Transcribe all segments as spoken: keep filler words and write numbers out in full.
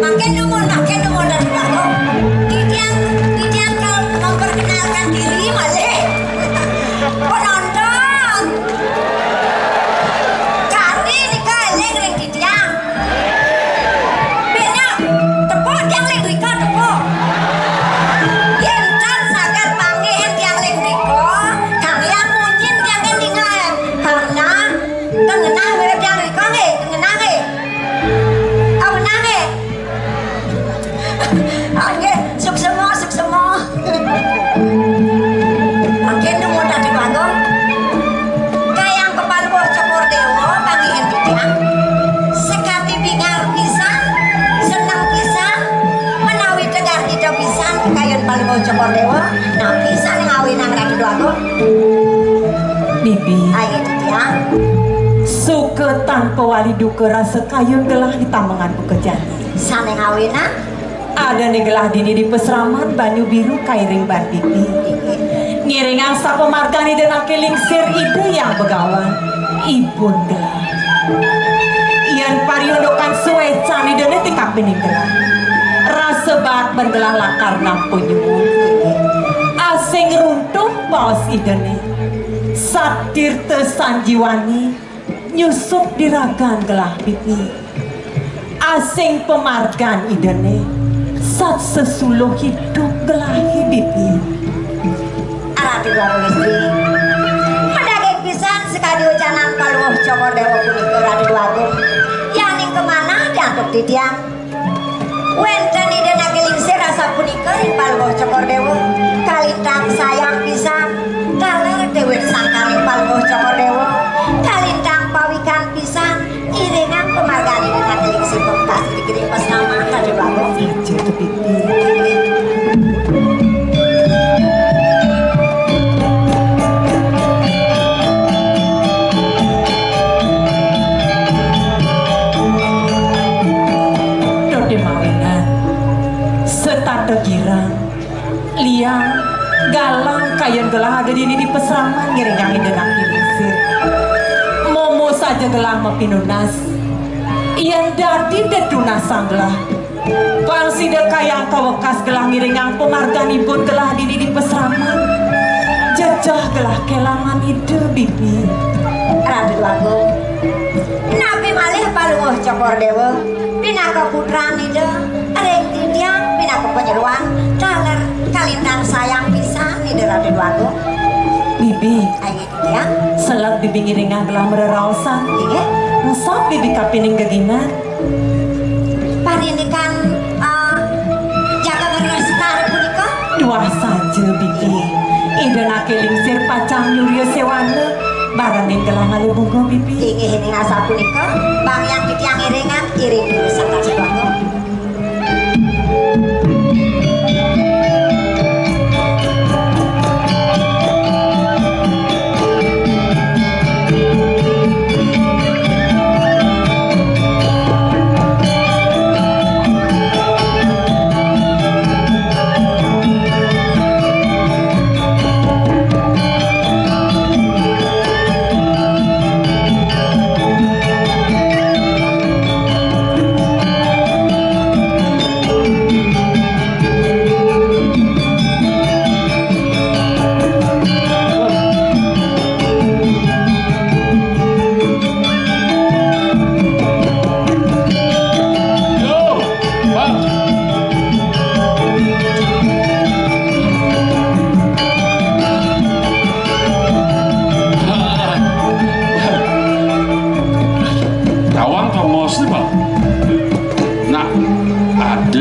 Mangkin nuwun, mangkin nuwun, Ratu Bagong. Titiang, titiang kal memperkenalkan diri malih. Penonton. Kari nika eling ring titiang. Bener, tepuk tiang ring rika, tepuk. Yen tan saged panggihin tiang ring rika, kalian munyin tiang ngendingan. Karena tengenah mirib tiang rika nggih, tengenah nggih. Awenang nggih. Ah, nggih, suksema, suksema. Mangkin nuwun Ratu Bagong. Kayang Palungguh Cokor Dewa panggihin titiang. Sekadi bingar pisan, seneng pisan, menawi tegar kita pisan kayun Palungguh Cokor Dewa. Napi sane ngawinang Ratu Bagong? Bibi. Ayo titiang. Suka tanpa wali duka rasa kayun gelah di tamengan buka jani. Sane ngawinang? Adane gelah dini di pasraman Banyu Biru kairing ban pipi. Ngiringang sapamargan Ida Nake Lingsir Ida Hyang Begawan. Ibun gelah. Yen pariundukan suecan Idane ti kapining gelah. Rasa baat ban gelah lakar nampa nyuwun. Asing runtuh baos Idane. Satirta sanjiwani. Nyusup di ragan gelah pipi. Asing pamargan Idane, sat sesuluh idup gelahe pipi. Ratu Dwagung Istri. Madaging pisan sakadi ucanan Palungguh Cokor Dewa punika, Ratu Dwagung. Yaning kamanah diantuk titiang. Wenten Ida Nake Lingsir asapunika ring Palungguh Cokor Dewa, kalintang sayang pisan, taler dewen sangkaning Palungguh Cokor Dewa, kalintang pawikan pisan, iringang pamargan Ida Nake Lingsir pempas ring gede pas nama Raden Bagong. Aja kepipi. Dode mawinan, setata girang, liang, galang kayun gelah ada dini di pasraman ngiringang Ida Nake Lingsir. Momo saja gelah mapinunas. Yen dadi dedunasang gelah, pang sida kayang kawekas gelah ngiringang pamarganipun gelah dini di pasraman. Jejeh gelah kelangan Ida, Bibi. Ratu Agung, napi malih Palungguh Cokor Dewa pinaka putran Ida ring titiang pinaka panyeroan taler kalintang sayang pisan Ida Ratu Agung. Bibi. Ayo. Ya, selek Bibi ngiringang gelah mareraosan. Inggih. Engsap Bibi kapining geginan. Parindikan, eh, jaga mareraosan punika. Duah saja, Bibi. Ida Nake Lingsir pacang nyuria sewana, barening gelah ngalih bunga, Bibi. Inggih, ning asapunika, bang yang titiang iringang, iring dulu sareng sewana.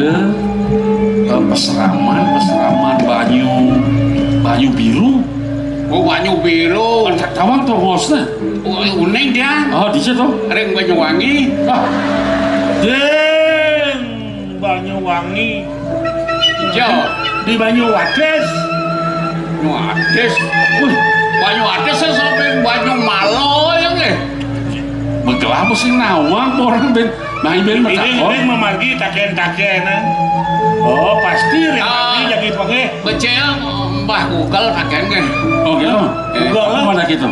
Eh, peseraman, peseraman banyu, banyu biru. Oh, banyu biru. Tawang to bosna. Oh, uning dia. Oh, di situ. Ring Banyuwangi. Ah. Ding, Banyuwangi. Jo. Di Banyuwates. Banyuwates. Wih, Banyuwates sampai Banyumala ya nggih. Begelah mesti nawang orang ben. Nah, ini ben ini mamargi taken-taken. Oh, pasti ring ah, jadi pengeh. Becel Mbah Google taken kan. Oh gitu. Eh. Google lah. Mana gitu?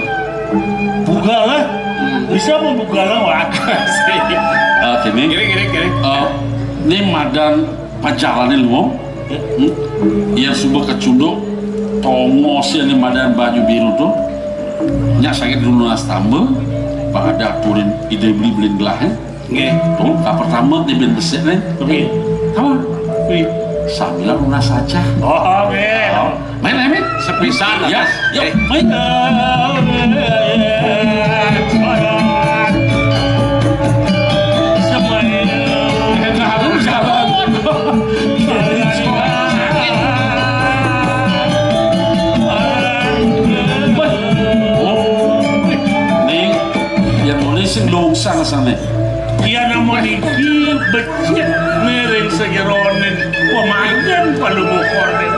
Google lah. Hmm. Bisa mau Google lah, wah. Oke nih. Kiri kiri kiri. Oh, ini madan pajalane lu. Hmm? Yang suba kecunduk tongos yang madan baju biru tuh. Nyak sakit dulu nastamba. Pak ada aturin ide beli beli gelah. Nggih. Tuh, ka pertama dia bin besik nih. Oke. Apa? Wih. Sambil lunas saja. Oh, oke. Oh. Main, main, main. Sepisan. Ya, yuk, main. Semuanya. Nah, lu jalan. Ning, yang nulis sing lungsang sana. Iya nama niki becik nering sejeroning pemayan palumukone.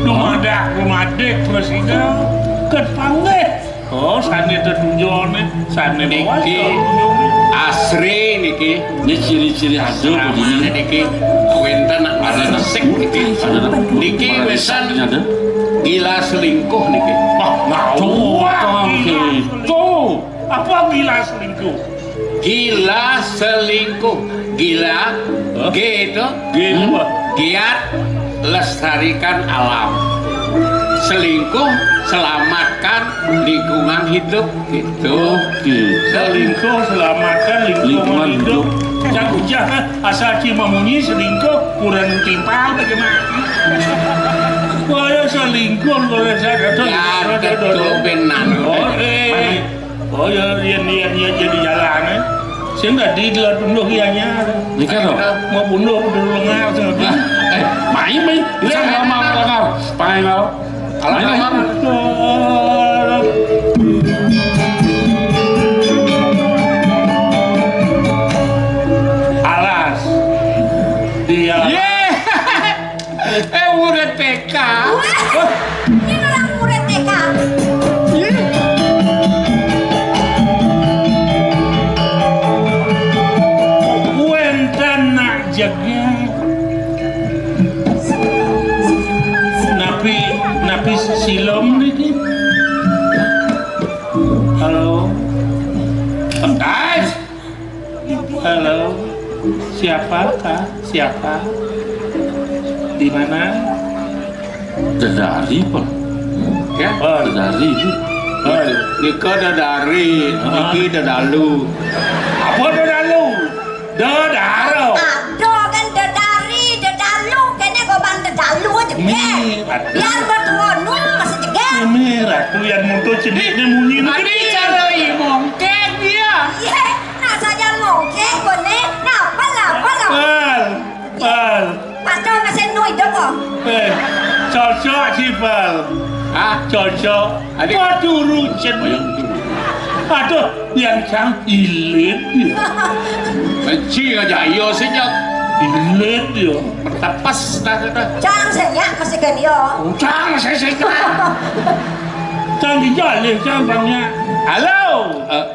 Dumadak rumadik prasida ket panggih. Oh, sane tetujone, sane bawas niki tetujone. Asri niki. Ini ciri-ciri ada begini. Niki wenten ada resik niki. Ada niki wesen ada. Gila selingkuh niki. Wah, ngawur. Tuh, tuh, tuh. Apa gila selingkuh? Gila selingkuh. Gila, hah? G itu. G itu apa? Giat lestarikan alam. Selingkuh selamatkan lingkungan hidup. Gitu. Oke. Selingkuh selamatkan lingkungan hidup. Lingkungan hidup. Jangan, jangan asal cuma munyi selingkuh kurang timpal bagaimana? Kaya selingkuh kaya saya. Ya, betul benar. Oh, eh. Oh ya, yen yen ya jadi jalan, eh. Sing dadi gelar punduh ki anyar. Nika to? Mau punduh punduh lengar sing dadi. Eh, main, main. Bisa nggak mau lengar? Pakai nggak? Alah, main, main. Alas. Iya. Ye. Eh, murid T K. Wah, ini orang murid T K. Wenten nak jaga. Napi, napi silom niki? Halo. Guys. Halo, siapa, Kak? Siapa? Di mana? Dedari, Pak. Ya? Oh, Dedari, Bu. Oh, nika Dedari, ah, niki Dedalu. Apa Dedalu? Dedaro. Aduh, kan Dedari, Dedalu, kene goban Dedalu aja, Nih, Kak. Aduh. Biar bertemu masih jeger. Ini Ratu yang mutu cediknya munyi. Adi cara imong, Kak, dia. Iya. Nak saja mungkin, boleh. Nah, pala, pala. Pal, pal. Pacul mesin nu hidup kok. Eh, cocok sih, pal. Hah? Cocok. Adik. Waduh, rucin. Oh, yang itu. Aduh, yang cang ilit. Benci aja, iya sih, Nyok. Ilit, ya. Pertepas, dah, dah, dah. Cang sih, Nyak, masih kan, yo. Oh, cang sih, sih, cang. Cang dijalih, cang, bangnya. Halo. Eh,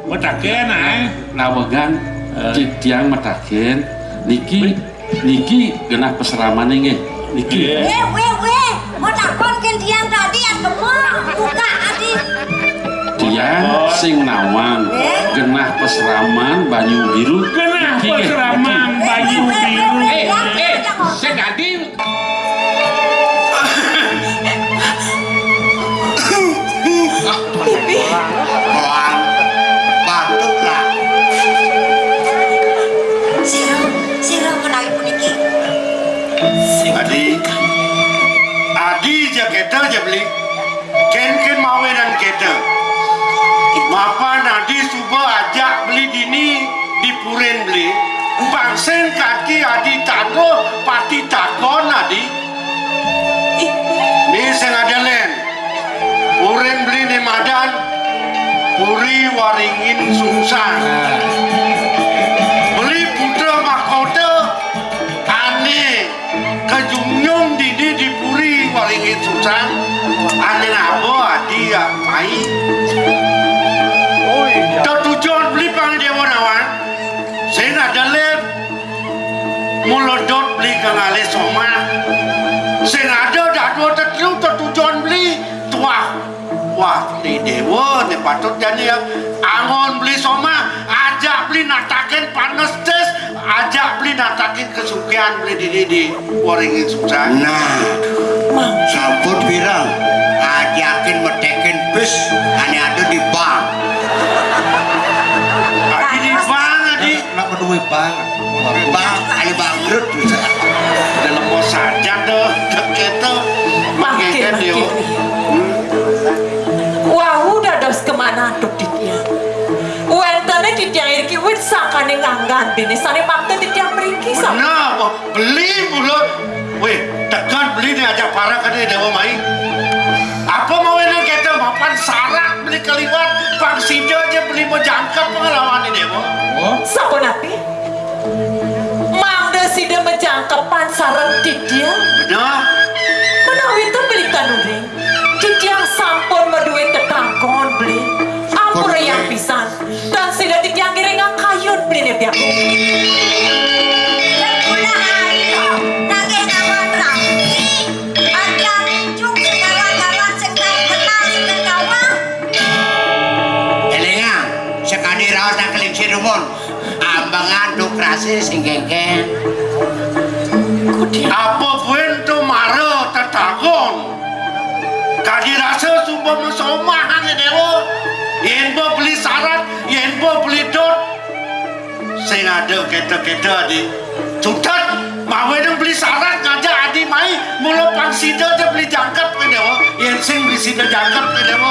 Mataken, ay. Nawegan, eh, ti-, tiang mataken, niki, niki genah pasramane nggih. Niki. Iya. Weh, weh, weh. Mau takon ken tiang tadi, agema. Buka, adi. Tiang sing nawang, eh, genah pasraman banyu biru. Genah niki nggih, pasraman niki. Banyu biru. Eh, eh, sing adi. Pipi. Pelan. Batuk lah. Sira, sira menawi puniki. Adi. Adi ja keta ja beli. Ken-ken mawinan keta. Mapan Adi suba ajak beli dini di purin beli. Pan Sing kaki adi tangguh pati takon adi. Ih. Ni sing ada lén. Purin beli ni madan Puri Waringin Sungsang. Beli putra mahkota ané kajunjung dini di Puri Waringin Sungsang. Ané ngaba adi mai. Tetujon beli pang déwa nawan. Sing ada lén. Mula dot beli ka ngalih somah. Sing ada dadua tetelu tetujon beli tuah. Wah, ni déwa né patut jani ya. Anggon beli somah, ajak beli natakin panes tis, ajak beli natakin kasugihan beli dini di Waringin Sungsang. Nah, sampun pirang. Ajakin metekin bis ané ada di bank. Adi di bank, adi. Nak duit bank. Bank, ané bangkrut bisa. Dalam mau saja tuh, kéto. Makin, makin. Wau dados kemana antuk titiang. Wénten titiang iriki wit sakaning anggan bini sané makta titiang mriki. Bener, apa? Beli mula. Wéh, tekan beli né ajak para kéné déwa mai. Apa mawinan kéto mapan sarat beli kaliwat, pang sida ja beli majangkep nglawan déwa. Oh. Sapunapi? Mangda sida majangkepan sareng titiang? Bener. Menawi to beli kanuring. Titiang sampun madué tetakon, Beli. Ampurayang pisan. Tan sida titiang ngiring ngakayun, Beli, né piaku. Kula ayu, nagih nawan rapi. Ajan icuk sing kawan-kawan sing kenal sing kawan. Élingang, sakadi raos nang kelingsir rumun. Ambengan dukrase sing kéngkén. Apa buin to mara tetakon? Kadi rasa suba masomahan ya déwa. Yén ba beli sarat, yén ba beli dot. Sing ada kéto-kéto adi. Cutet, mawinan beli sarat ngajak adi mai, mula pang sida ja beli jangkep ké déwa. Yén sing beli sida jangkep ké déwa.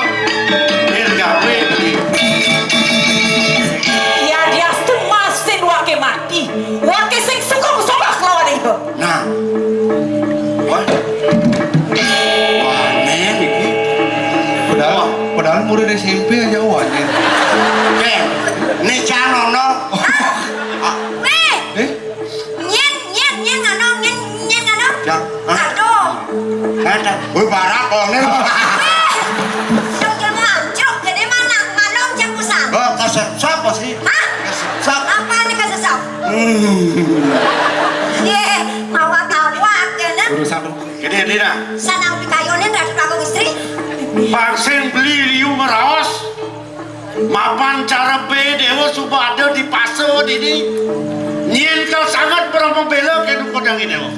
Nir gawe beli. Yadiastu masin waké mati. Waké sing suka musabah kelawan iba. Nah. Wah. Wah, men iki. Padahal, padahal murid S M P aja wah, anjir. Eh, né cang nono. Wéh. Eh? Nyén, nyén, nyén ngono, nyén, nyén ngono. Cang, hah? Aduh. Ada. Woi, barak kok né. Wéh. Dong jelma ancruk, jadi mana? Malum cang busan. Oh, kasesap pasti. Hah? Kasesap. Apa nih kasesap? Hmm. Yé, mawa tawak kéné. Urusan lu. Gedé, gedé dah. Sanang pikayunin Ratu Kakung Istri. Pang sing beli liu ngeraos. Mapan cara bé déwa suba ada di pasa dini. Nyén kal sanget Brahma Béla ké dukodang déwa.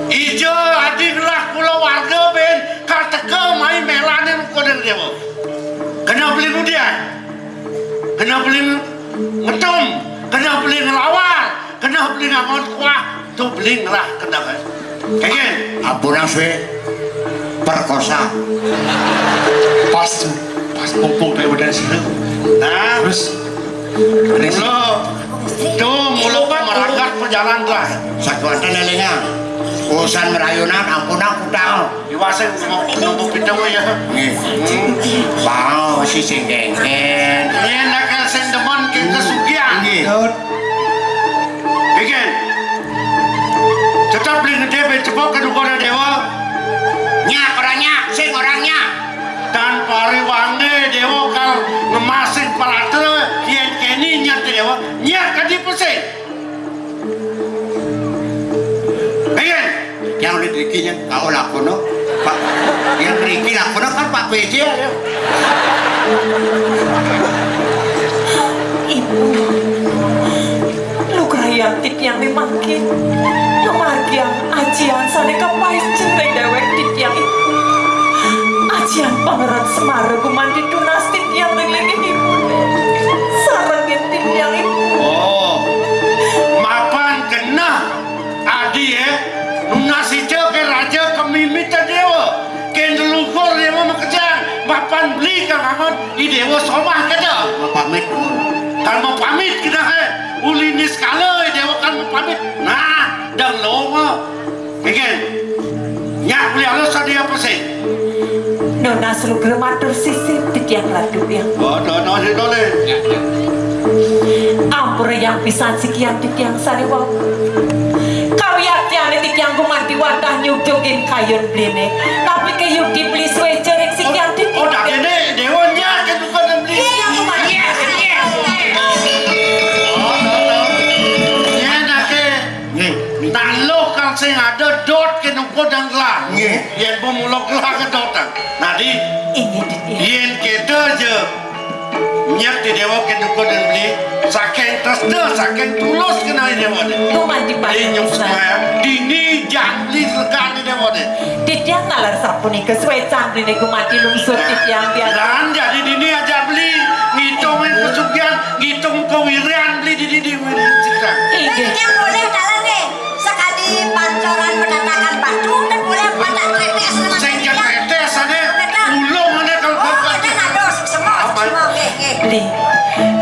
Ija adi ngelah kulawarga bén kal teka mai mélanin dukodang déwa. Kena beli ngudian. Kena beli ngetum, kena beli ngelawar, kena beli ngangon kuah, to beli ngelah kena. Kéngkén. Ampun, sué perkosa. Pas, pas mumpung kayak badan sira. Nah. Terus, terus. Lo, to mula pameragat pejalan lah. Sakuatan élingang. Urusan merayunan, ampun aku tahu. Iwasé ngomong, ngomong pitung ya. Nggih. Hmm. Wau, si sing kéngkén. Yén akal sing demen ké kesugihan. Nggih. Bikin. Tetep beli gedé bé cepok ké dukodang déwa. Nyak ora nyak, sing ora nyak. Tan pariwangé déwa kal ngemasin palatra yén kéné nyat déwa. Nyak kadi pesik. Pengen. Yang udah dikit yang kau lakono. Pak, yang riki lakono kan Pak P J ya. Ibu, lugrayang titiang mangkin. Ngamargiang ajian sané kapaicen ring déwék titiang, Ibu. Ajian Pangéran Semara gumanti tunas titiang ring linggih Ibu. Sarengin titiang, Ibu. Oh, mapan genah. Adi, eh, nunas ica ké raja ké mimit déwa, ké leluhur déwa makejang, mapan beli kang angon, i déwa somah kéto. Mapamit, Guru. Kal mapamit kéto, eh, uli nis Dang lo ma. Bikin. Nyak beli alus tadi apa sih? Nunas lugra matur sisip titiang Ratu Hyang. Oh, no, no, sih, no, le. Ampura Hyang pisan sikian titiang sané wau. Kawiaktiané titiang gumanti wantah nyujugin kayun beliné. Tapi kayudi beli suéca ring sikian titiang. Oh, dagingné déwa nyak kéto kan beli. Iya, gumanti. Iya, iya. Oh, no, no. Nyén aké. Nggih. Taluh kang sing ada dot ké nungkudang gelah. Nggih. Yén pemuluk gelah kedotang. Nadi. Inggih, Déwa. Yén kita aja nyet di déwa ké nungkudang beli saking tresna, saking tulus kenal déwa dé. Gumanti. Beli nyung semaya. Dini jak beli legan di déwa dé. Titiang nalar sapunika suécan beliné gumanti lungsur titiang biasa. Lan jadi dini ajak beli ngitungin pesugihan, ngitung kewirian beli dini di wirid cita. Inggih. Yang boleh dalam nih. Sekali pancoran mendatangkan batu dan boleh pada tretes sama. Sing ya tretes ané ulung ané kalau. Oh, ada nado semua. Apa? Semua, nggih, nggih. Beli.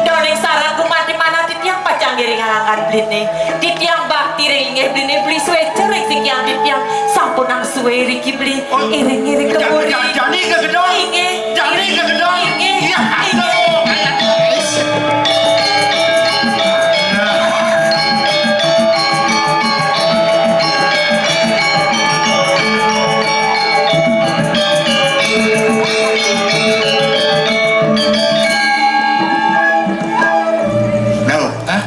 Doning saran gumanti manah titiang pacang ngiring angangkan beliné. Titiang bakti ring inggih beliné beli suéca ring sikian titiang. Sampun nang sué riki beli. Oh. Iring-iring keburi. Jani kegedong. Inggih. Jani kegedong. Inggih. Iya. Inggih. Hah?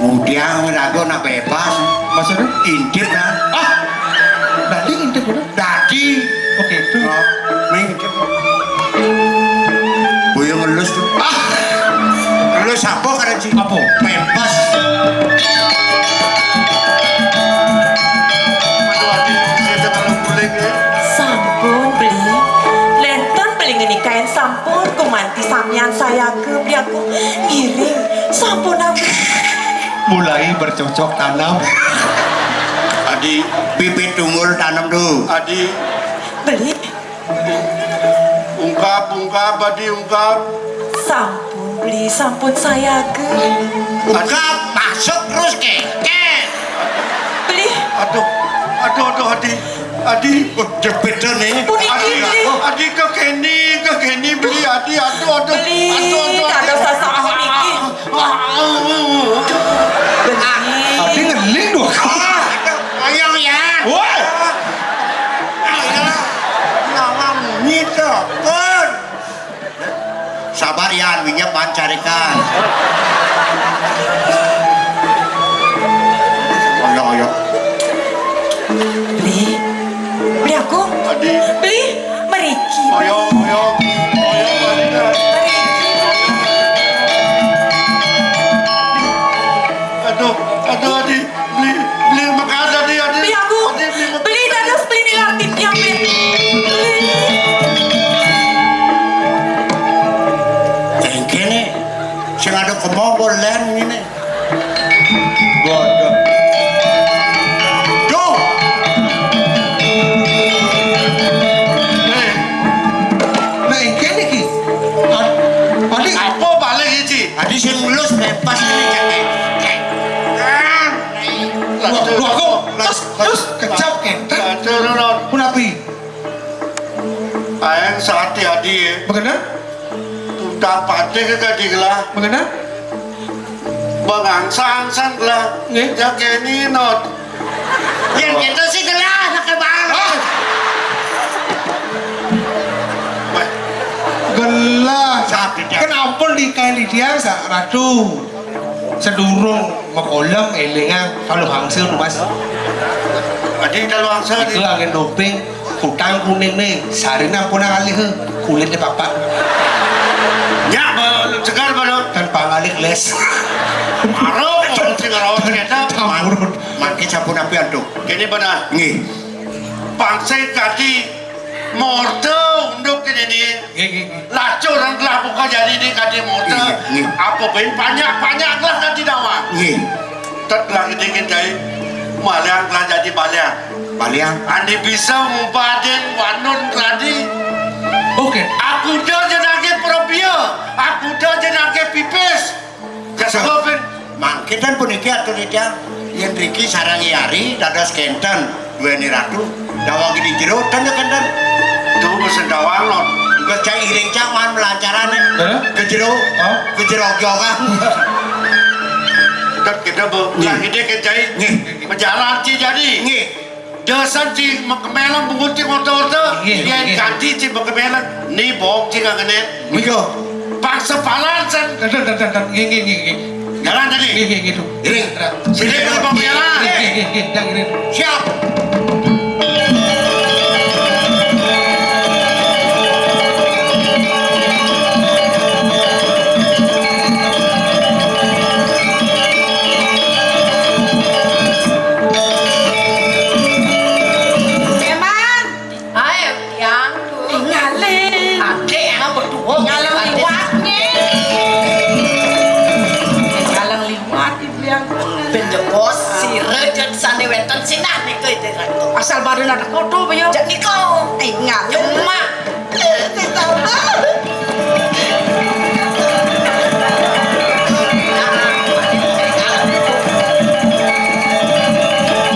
Ngudiang raga nak bebas. Maksudnya? Intip, nah. Ah! Dadi intip, udah. Dadi. Oke, itu. Oh, main intip. Boyo ngelus tuh. Ah! Ngelus apa, Karaji? Apa? Pempes. Aduh, hati saya kalau mulai, ya. Sampun, beli. Lenten beli ngenikain sampun, kumanti samian saya ke beli aku. Ngiring, sampun aku. Mulai bercocok tanam. Adi, bibit tunggul tanam dulu. Adi. Beli. Ungkap, ungkap, Adi, ungkap. Sampun, beli, sampun saya ke. Ungkap, masuk terus ke. Ke. Beli. Aduh, aduh, aduh, Adi. Adi. Oh, jepitnya nih. Puniki, Adi, beli. Adi, ke Kenny, ke Kenny, beli, Adi, aduh, aduh. Beli, aduh, aduh, aduh. Ada sasampun niki. Beli. Adi ngeling dua kali. Ayo, ya. Woi. Ayo. Ngawang, gitu. Pun. Sabar, Yan, winyep mancarikan. Ayo, ayo. Beli. Beli aku. Adi. Beli. Meriki. Ayo, ayo. Ayo, Adi. Meriki. Aduh, aduh, Adi. Beli, beli makasih, Adi, Adi. Beli aku. Adi, beli makasih. Beli dados, beli nilar titiang, beli. Beli. Engkene, sing ada kemongkol len ngene. Waduh. Duh. Eh. Nah, engkene iki. Ad-, Adi. Apa balik iki? Adi sing lulus bebas iki, Cek. Wah, wah, kok terus, terus kecap kenten? Aduh, Ron. Punapi? Aeng sati adi, ya. Bagaimana? Tuntak patih ke kadi gelah. Bagaimana? Bangangsa-angsan gelah. Nggih. Ya keni not. Yang kita sih gelah, nak kebang. Ah! Wah. Gelah. Sati, ya. Kan ampun di kain dia, sa-, Ratu. Sedurung makolem, elingang, kalau hangsel, Mas. Adi kalau hangsel, Adi. Itu angin doping, kutang kuning nih, sarina pun ngalih, kulitnya papak. Nyak, ba-, segar, baru. Kan pangalih les. Maruk, orang sing ngerawat kita. Campur. Mangke sampun api aduk. Kene benar. Nggih. Pangsai kadi morta unduk kene ni. Nggih, nggih, nggih. Lacur nang telah buka jadi ni kadi morta. Nggih, nggih. Apa ben banyak-banyak telah kadi dawang. Nggih. Tet telah dikit jai. Maliang telah jadi baliang. Baliang. Andi bisa ngubadin wanun keladi. Oke. Aku dah jenake propia. Aku dah jenake pipis. Mangke ten puniki atur titiang. Yén mriki sareng Ari dados kénten duweni ratu. Dawang di jero ten ya kénten. Tuh mesen dawang lon. Engko cak iring cak man melancarane. Hah? Ke jero. Hah? Ke jero gyogang. Tet kita bu, Nggih. Yang ini kecai. Nggih. Pejalan ci jadi. Nggih. Dosan ci mengkemelem bungut ci ngoto-ngoto. Nggih, Yen nggih. Ganti ci mengkemelem. Ni bong ci ngene. Miko. Paksa palan sen. Tet, tet, tet, tet. Nggih, nggih, nggih, nggih. Jalan tadi. Nggih, nggih, nggih, tuh. Ini. Sini dulu pembelaan. Nggih, nggih, nggih, nggih, nggih. Siap. Eman. Ae, tiang tuh. Tinggalin. Adek yang berdua. Ngaleng liwat nih. Ngaleng liwat ibu yang. Ben jebos sira jan sane wénten sinah nika Ide Ratu. Asal badan ada foto apa ya? Jek nika. Eh, ngaleng. Cuma. Eh,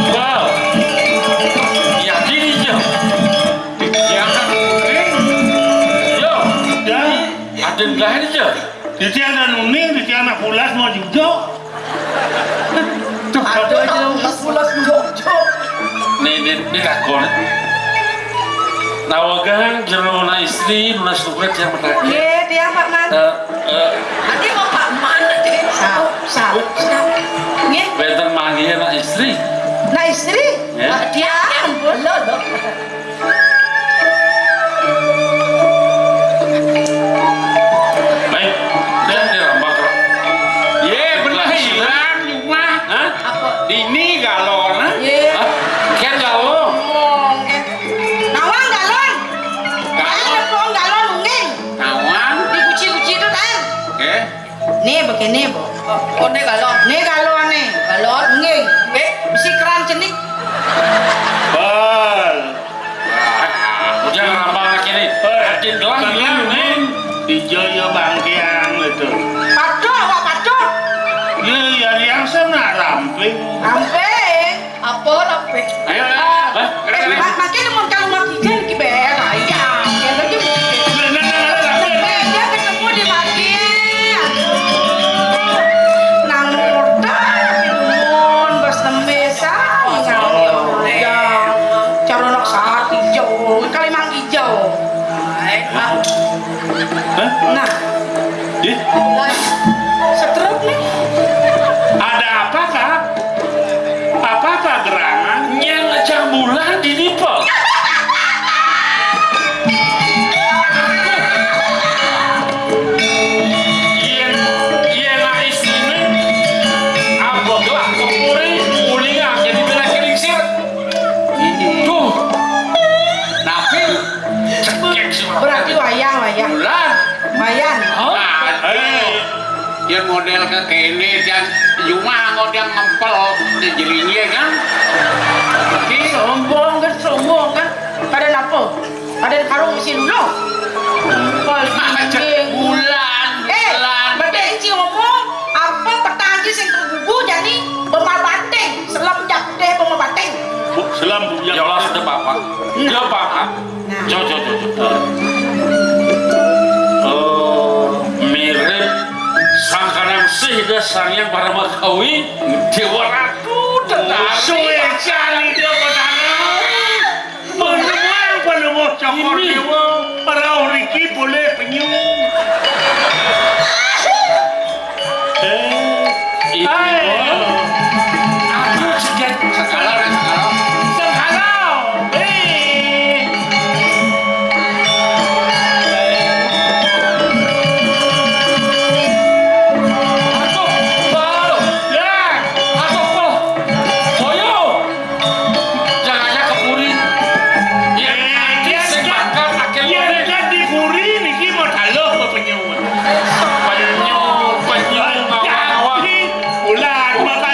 Wow. Ya, gini aja. Diangkat kuning. Yo. Ya. Aden gah aja. Dadi ana nuning, dadi ana bulas mau juga. Tuh, aduh, aduh, aduh, bulas juga. Nih, nih, nih, lakon. Nawagang jero na istri, lunas tuket yang menarik. Nggih, dia Pak Man. Eh, eh. Adi mau Pak Man, adi. Sap, sap, sap. Nggih. Wénten manggih na istri. Na istri? Ya. Pak, dia, ya ampun. Lo, lo. Baik, dan dirambak. Ye, bener hilang cuma. Hah? Apa? Ini galon, ha? Ye. Hah? Kan galon. Ngomong, kan. Nawang galon. Galon. Ayo, galon, unging. Nawang. Dicuci-cuci itu, kan. Oke. Nih, begini, Bu. Oh, oh, nih galon. Nih galon, nih. Galon? Nggih. Nggih. Besi keran cenik. Bal. Wah, udah lama lagi nih. Eh, adin doang hilang, nih. Ijo yo bangkiang itu. Patuh, awak patuh. Iya, iya, yang sana ramping. Ramping. Apa lampe? Ayo, ayo, ayo. Hah? Eh, ma-, makin mun kalau mau kijang ki ber, ayam. Ya lagi. Nah, nah, nah, nah, nah. Dia ketemu di mati. Aduh. Nang murda, mun bas tembe sang. Ya. Cara nak saat hijau, kali mang hijau. Hah? Nah. Ih. Stroke nih. Ada apa, Kak? Apakah gerangan? Nyang jambulan di nipel. Yen, yen nak isine, apa gelah kepuri, uninga jadi bila kelingsir. Ini. Tuh. Tapi cekek sih. Berarti wayang, wayang. Bulan. Mayan. Hah? Nah, eh, yen model ke kene, jan jumah anggo dia ngempel di jeringe kan. Iki sombong kan, sombong kan. Pada napa? Pada karung isi dulu. Kol Aja gigi. Bulan, Eh, bulan. Betul, Ci ngomong, apa petang Ci sing tergugu jadi boma banting, selam jak deh boma banting. Bu, selam, Bu, ya. Ya Allah, sudah, Bapak. Nah. Ya, Bapak. Nah. Jo, jo, jo, jo. Eh, mirip sangkaning sih dah Sang Hyang Paramakawi, Dewa Ratu, tetari. Suwe jani dia petang. Menuang penuh cokor Ini. Dewa, rauh riki boleh penyu. Eh, Iki, hai. Aku segan Segala, segala. Segala. Eh. Aduh, Bal. Ya. Aduh, Bal. Boyo. Jangan ke puri. Ya, Eh, nanti ya, saya kan. Bakal akhir Iya, puri. Kan di puri niki mau taluh apa penyu? Penyu, penyu, ngawang-ngawang. Jadi, ulah, bakal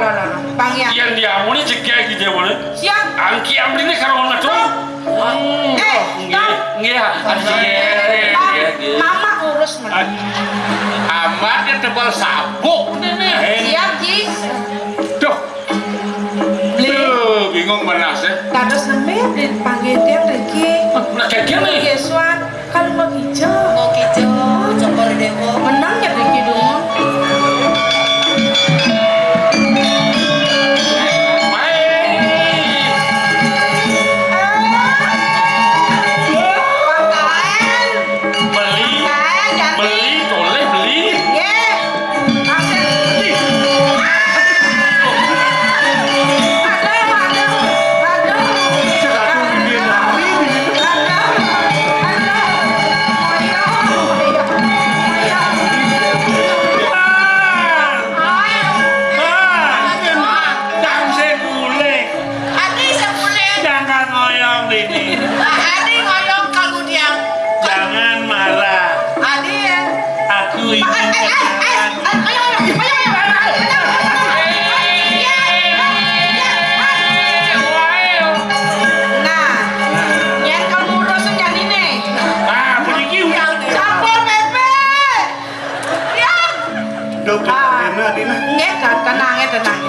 lho, lho, lho. Pang ya. Yén diamuné jegég iki, Déwané. Siap. Angki amriné karo ngono, Cung. Hmm, Eh, nggih, Bang. Nggih, Bang, nggih, nggih. Mama urus men. Amat ya tebal sabuk ini. Siap, Ji. Duh. Beli. Duh, bingung benar sih. Dados nembe di panggih tiang riki. Nak gagian nih. Yesuan. Kan mau hijau. Mau hijau, cokor dewo. Menang ya riki dulu. Beli, beli, toleh beli. Adi sepulih. Jangan ngoyong, Dini. Adi ngoyong kamu diam. Jangan marah. Adi ya. Aku ini. Nah, yang kamu urusin jadi nih. Nah, begitu. Sampol P P. Duh, Ah. Dina, Dina. Nggih, tenang ya, tenang.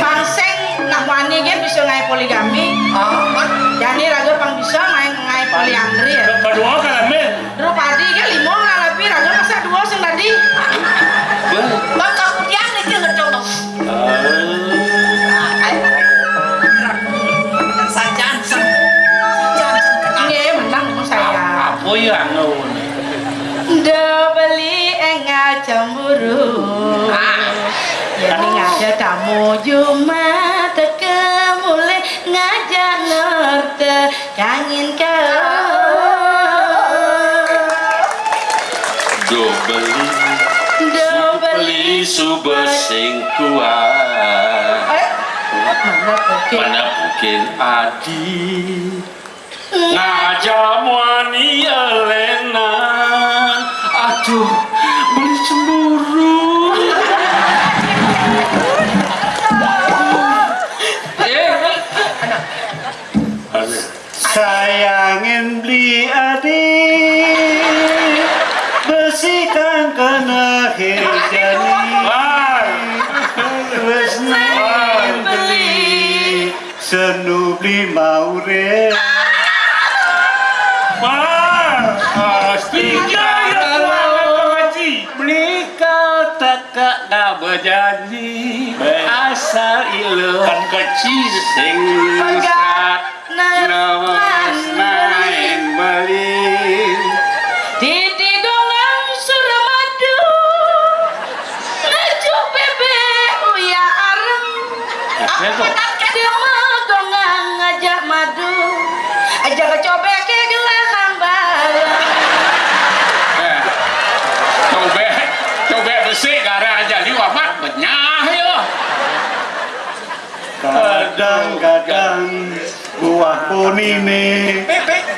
Pang sing nak wani nggih bisa ngaé poligami. Oh, jani raga pang bisa ngaé, ngaé poliandri ya. Kedua kalamin. Drupadi nggih lima ngalapi raga masa dua sing tadi. Bang, kamu diam nih, jangan dong. Sajan, sajan, tenang. Nggih, menang saya. Apa ya anu? Ndo beli enggak cemburu. Ah. Jadi ngajak tamu Jumat teka mulih ngajak ngerti kangin kau. Do beli, do beli suba sing kuat. Eh, mana mungkin? Mana mungkin adi. Ngajak muani elenan. Aduh, beli cemburu. Eh. Sayangin beli adi, besikan kena hejani. Wah. Wes nangin beli. Senu beli maure. Wah, pasti. Iya, iya, kuat, Pak Haji. Beli kau teka nggak berjanji. Baik. Asal ilu. Kan kecil. Sing sat. Nawas nain beli. Titi gongang Suramadu. Ngajuk bebek uya areng. Apa dia mah gongang ngajak madu. Aja kecobek ke gelah hamba. Eh, cobek, cobek besi gara aja liwat mat benyah ya. Kadang-kadang buah punine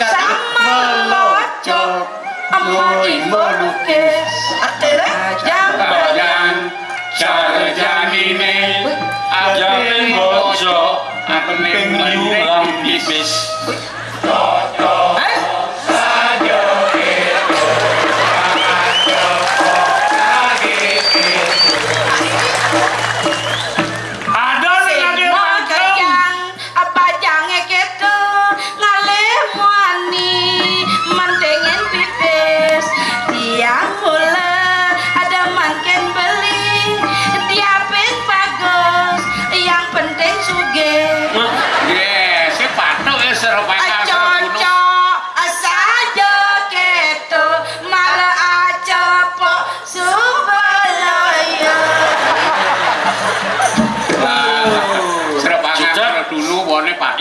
sama melocok, melocok, melukis. Akhirnya jam bagian cara janine aja bocok, apening nyulang pipis. Ada ning ade mangkeng. Apa jange keto ngalih muani mentengen pipis. Tiang mula ada mangken beli. Tiapin bagus, yang penting sugih. Nggih, sing patuk ya serupa. Cocok.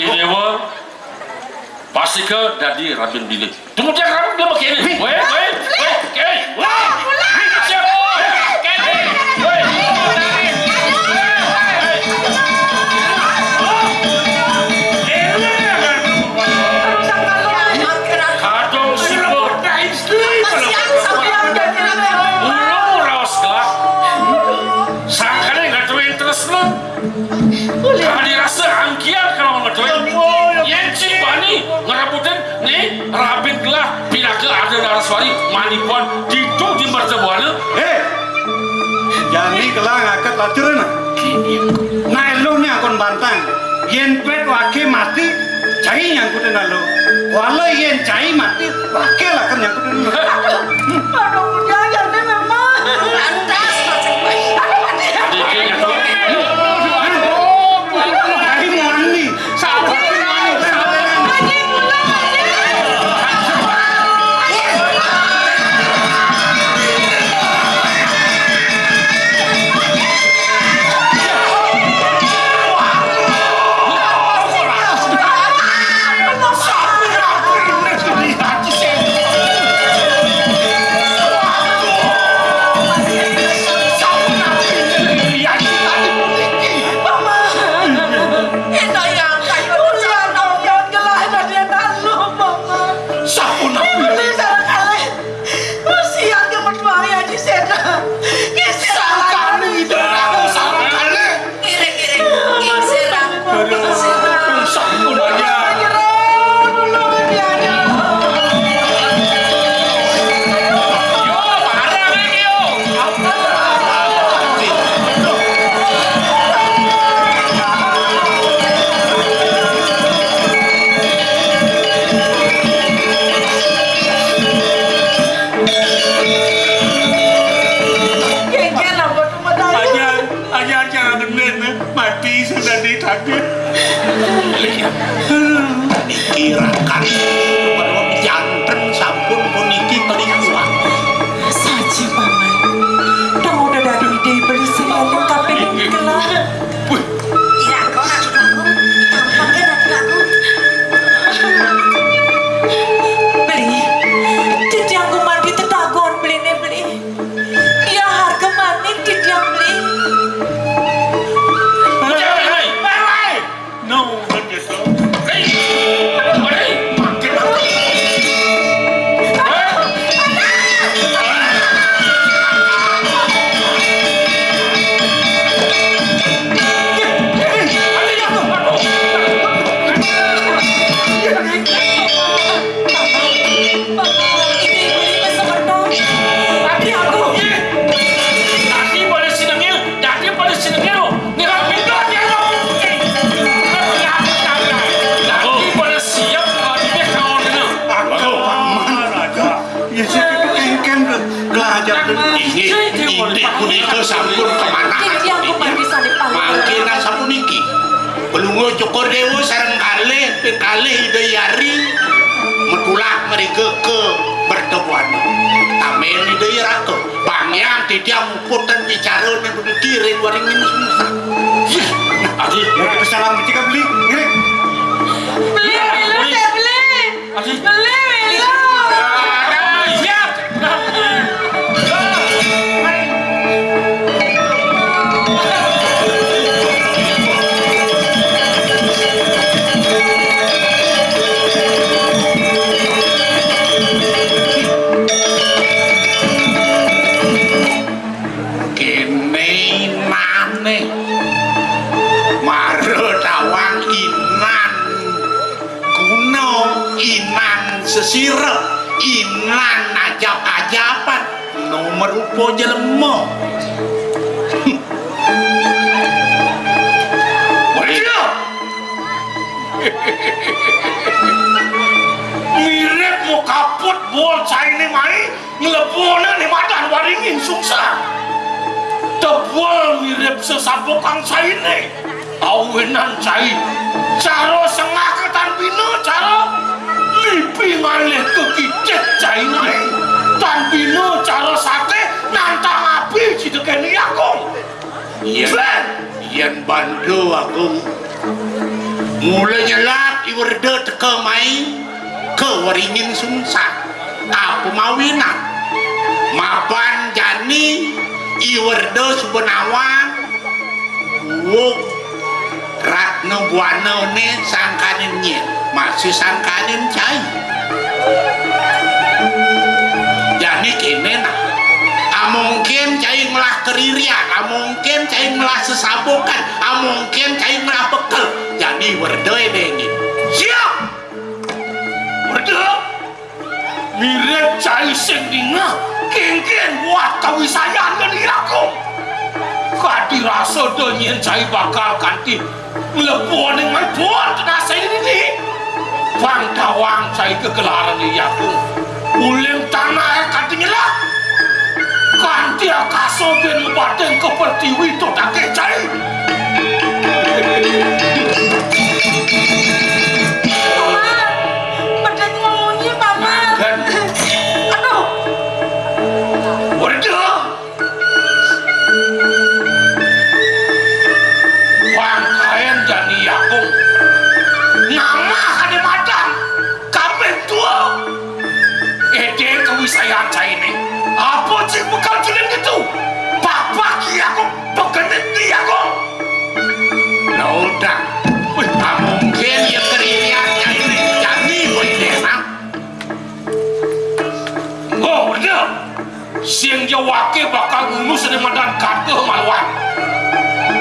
Déwa, pastika dadi rabin bilih. Tumutiang rabin bilih makéné. Wéh, wéh, wéh, kéné. Wéh, wéh, siap. Wéh, kéné. Wéh. Kadung siput. Ulung raos gelah. Sangkané ngaturin tresna. Kadi rasa angkian kalau ngaturin. Yén ci bani ngrebutin né rabin gelah pinaka Ardha Naraswari manipuan ditu di mertabuana. Hé, jani gelah ngaket laturan. Nah, eluh né anggon bantang. Yén pét waké mati, cai nyangkutin eluh. Kuala yén cai mati, waké lakar nyangkutin eluh. Aduh, aduh, jangan, jangan, Mama. Lantas, Mas. Aduh, aduh. Cai mani. Enak ya, kayu. Ulian dong, jangan gelah, jangan gelah, Mama. Sapunapi? Beli sareng kalih. Usian ke mertuai Aji Séda. Ngisi sangkane ida aku sareng kalih. Ngiring, ngiring. Ngisi sareng. Sapunapi? Ajar, ajar jangan mati sudah ditagih. Niki rakan, janten sampun puniki kelingkuhan. Saji, Paman. Tong udah dadi ide beli sing ngomong kape dong kelar. Wih. Ira kok, Ratu Agung. Gampang kan, Ratu Agung? Beli, titiang gumanti tetagon beliné, beli. Ia harga manik titiang beli. Ucap, Rai. Rai, Rai. No, begitu. Rai. Rai, makin aku. Dadi pada sinengil, dadi pada sinengil. Nira pindah dia lo. Dadi pada siap, dadi kawan. Aduh, Paman. Ya, saya pikir engken belajar. Inggih, inggih punika sampun kemanah. Mangkin sapuniki. Palungguh Cokor Déwa sareng kalih, ping kalih Ida Hyang Ari matulak mrika ka mertabuana. Tamen Ida Hyang Raka, pangiang titiang muputen wicara puniki ring Waringin Sungsang. Adi, pesanan becik beli, ngiring. Beli, beli, beli. Beli, beli. Siap. Kéné maneh mara tawang inan guna, inan sesira, inan ajap-ajapan, no marupa jelema. Wadiah! Mirip makaput bol cainé mai, nglebona né madan Waringin Sungsang. Tebel mirip sesabukang cainé. Awinan cai, cara sengah ka tan bina, cara lipi ngalih ka kicih cai mai. Tan bina cara saté nantang api, cai tekén Agung. Yén, yén banda Agung Mula nyelap I Werda teka mai ka Waringin Sungsang. Apa mawinan? Mapan jani I Werda suba nawang, wuk Ratna Buana né sangkaning nyén, masih sangkaning cai. Jani kéné nah. Amongkén cai ngelah keririan, amongkén cai ngelah sesabukan, amongkén cai ngelah bekel. Jani Werda édéngin. Siap! Werda! Mirib cai sing dingeh, kénkén buat kawisayan ngené I Agung. Kadi rasa da nyén cai bakal kanti mlebu ning mai buat nasa ini. Pang tawang cai kegelaran I Agung. Uling tanah kadi nyelak. Kanti akasa bin ngebating ka pertiwi to takeh cai. Paman, pedit ngunyi, Paman. Dan aduh. Werda. Pangkaén jani I Agung. Ngamah ané madan. Kaping tua. Édé kawisayan cainé. Apa cai bakal julin ditu? Papak I Agung, pegenit I Agung. Lah udah. Wih, amongkén ya keririan cainé. Jani kowe dénang. Oh, bener. Sing ja waké bakal ngunus ané madan kata maluan.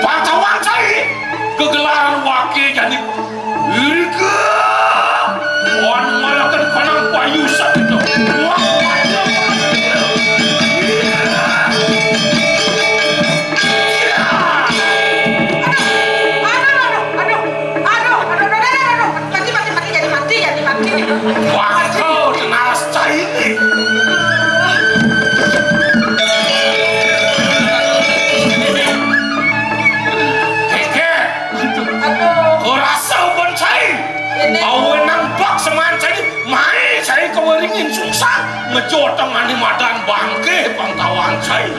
Pang tawang cai, kegelaran waké jani. Irika. Wan malakan kanang payu sakitu. Wah, wah, wah. Aduh, aduh, aduh, aduh, aduh, aduh, aduh, aduh, aduh, aduh. Mati, mati, mati, jadi mati, jadi mati. Wah, kau tenas cai ini. Kéké. Aduh. Kau rasa pun cai. Ini. Awenang bak seman cai. Mai cai ka Waringin Sungsang. Ngejotang ané madan bangké pang tawang cai.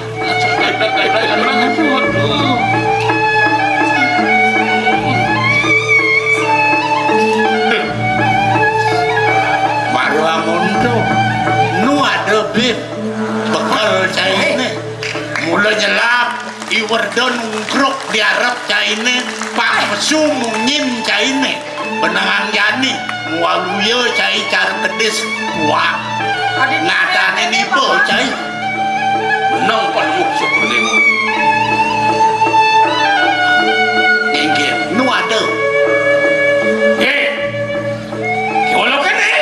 Baru amonto. Nu ada bib bekel cainé. Mula nyelap I Werda nungkruk di arep cainé, pang pesu mungin cainé. Benengang jani, mualuya cai cara kedis, wah. Ngadané niba cai. Menang panuh syukur dewa. Inggih, nu ada. Eh, kewala kéné,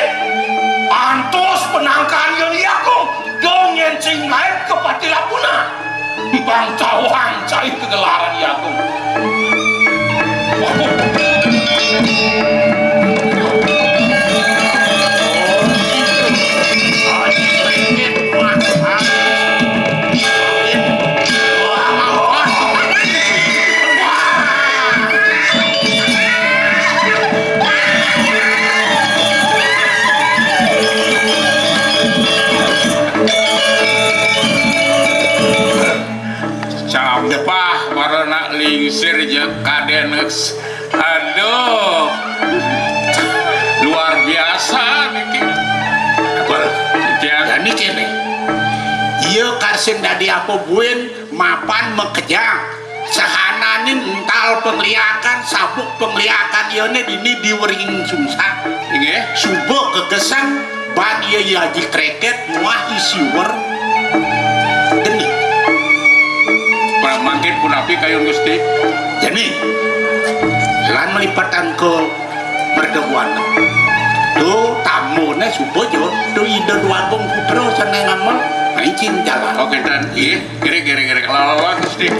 antos penangkan yang liaku, dong yang sing lain ke pati lapuna. Bang tawang cai kegelaran I Agung. Campah mara nak lingsir ja kadén. Aduh. Luar biasa niki. Bel, ya. Jani kéné. Iya kar sing dadi apa buin mapan makejang. Sahanané ental pangliakan, sabuk pangliakan iyané dini di Waringin Sungsang. Inggih. Suba gegesan. Ban iya, iya Aji Kreket muah I Siwer geni. Mangkin punapi kayun Gusti? Jani, lan malipetan ka merdabuan. Tu tamuné suba ja, tu Ida Dwagung Putra sané ngamel, maicin jalan. Oh, kénten. Nggih. Giring, giring, giring. Lawan, Gusti.